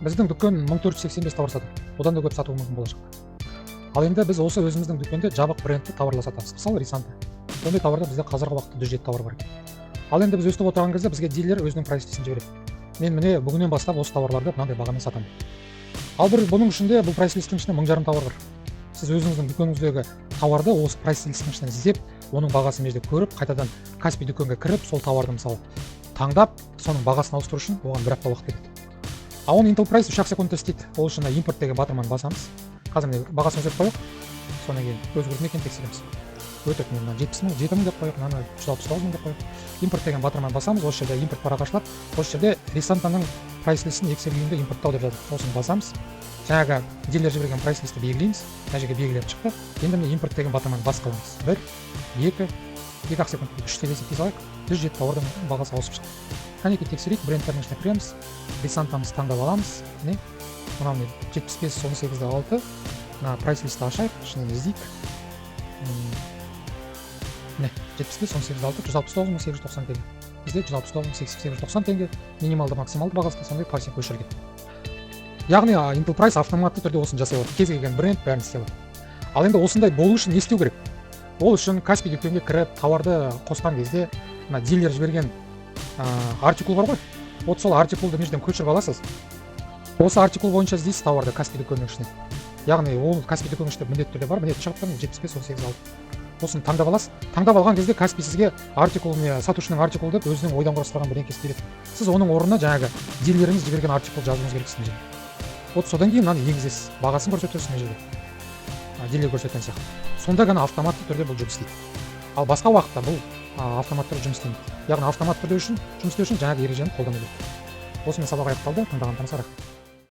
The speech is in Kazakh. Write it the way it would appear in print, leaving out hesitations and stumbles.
Біздің дүкен 1485 товар сатады, одан да көп сатуы мүмкін болашақта. Ал енді біз осы өзіміздің дүкенде жабық брендті товарлар сатамыз, мысалы, Ресанта. Ондай товарда бізде қазіргі уақытта 107 товар бар екен. Ал енді біз өстіп отырған кезде бізге дилер өзінің прайс-листін жібереді: мен, міне, бүгіннен бастап осы товарларды мынандай бағамен сатамын. Ал бір бұның ішінде, бұл прайс-листтің ішінде 1500 товар бар. Сіз өзіңіздің дүкеніңіздегі товарды осы прайс-листтің ішінен іздеп, оның бағасын мына жерде көріп, қайтадан Каспи дүкенге кіріп, сол товарды, мысалы, таңдап, соның бағасын ауыстыру үшін оған бір апта уақыт кетеді. А оны Intel Price 3-ақ секундта істейді. Ол үшін мына «Импорт» деген батырманы басамыз. Қазір, міне, бағасын өзгертіп қояйық, содан кейін өзгерді ме екен, тексереміз. Өтірік мен мына 70 000, 7000 деп қояйық, мынаны 169 000 деп қояйық. «Импорт» деген батырманы басамыз. Осы жерде импорт парағы ашылады. Осы жерде «Ресантаның прайс-листін Excel күйінде импорттау» деп жазады. Осыны басамыз. Жаңағы дилер жіберген прайс-листті белгілейміз. Мына жерге белгілеп шықты. Енді, міне, «Импорт» деген батырманы басып қаламыз. Бір, екі, 2-ақ секунд, үш деп есептей салайық. 107 тауардың бағасы ауысып шықты. Кәнекей, тексерейік. Брендтердің ішіне кіреміз, Ресантамызды таңдап аламыз. Міне, мынау, міне, 75 18 де 6. Мына прайс-листті ашайық, ішінен іздейік. Міне, 75 18 де 6, 169 890 теңге. Бізде 169 890 теңге. Минималды, максималды бағасы да сондай, парсинг өшірілген. Яғни Intel Price автоматты түрде осыны жасай алады, кез келген бренд, бәрін істей алады. Ал енді осындай болу үшін не істеу керек? Ол үшін Каспи дүкенге кіріп, товарды қосқан кезде мына дилер жіберген артикул бар ғой, вот сол артикулды мына жерден көшіріп аласыз. Осы артикул бойынша іздейсіз товарды Каспи дүкенінің ішінен. Яғни ол Каспи дүкенінің ішінде міндетті түрде бар. Міне, шығып тұр, 75 18 6. Осыны таңдап аласыз. Таңдап алған кезде Каспи сізге артикул, не, сатушының артикулы деп өзінің ойдан құрастырған бірдеңкесін береді. Сіз оның орнына жаңағы дилеріңіз жіберген артикул жазуыңыз керексіз мына жерге. Вот содан кейін мынаны енгізесіз, бағасын көрсетесіз мына жерде, дилер көрсеткен сияқты. Сонда ғана автоматты түрде бұл жұмыс істейді. Ал басқа уақытта бұл автоматты түрде жұмыс істемейді. Яғни автоматты түрде үшін жұмыс істеу үшін жаңағы ережені қолдану керек. Осымен сабақ аяқталды. Тыңдағандарыңызға рахмет.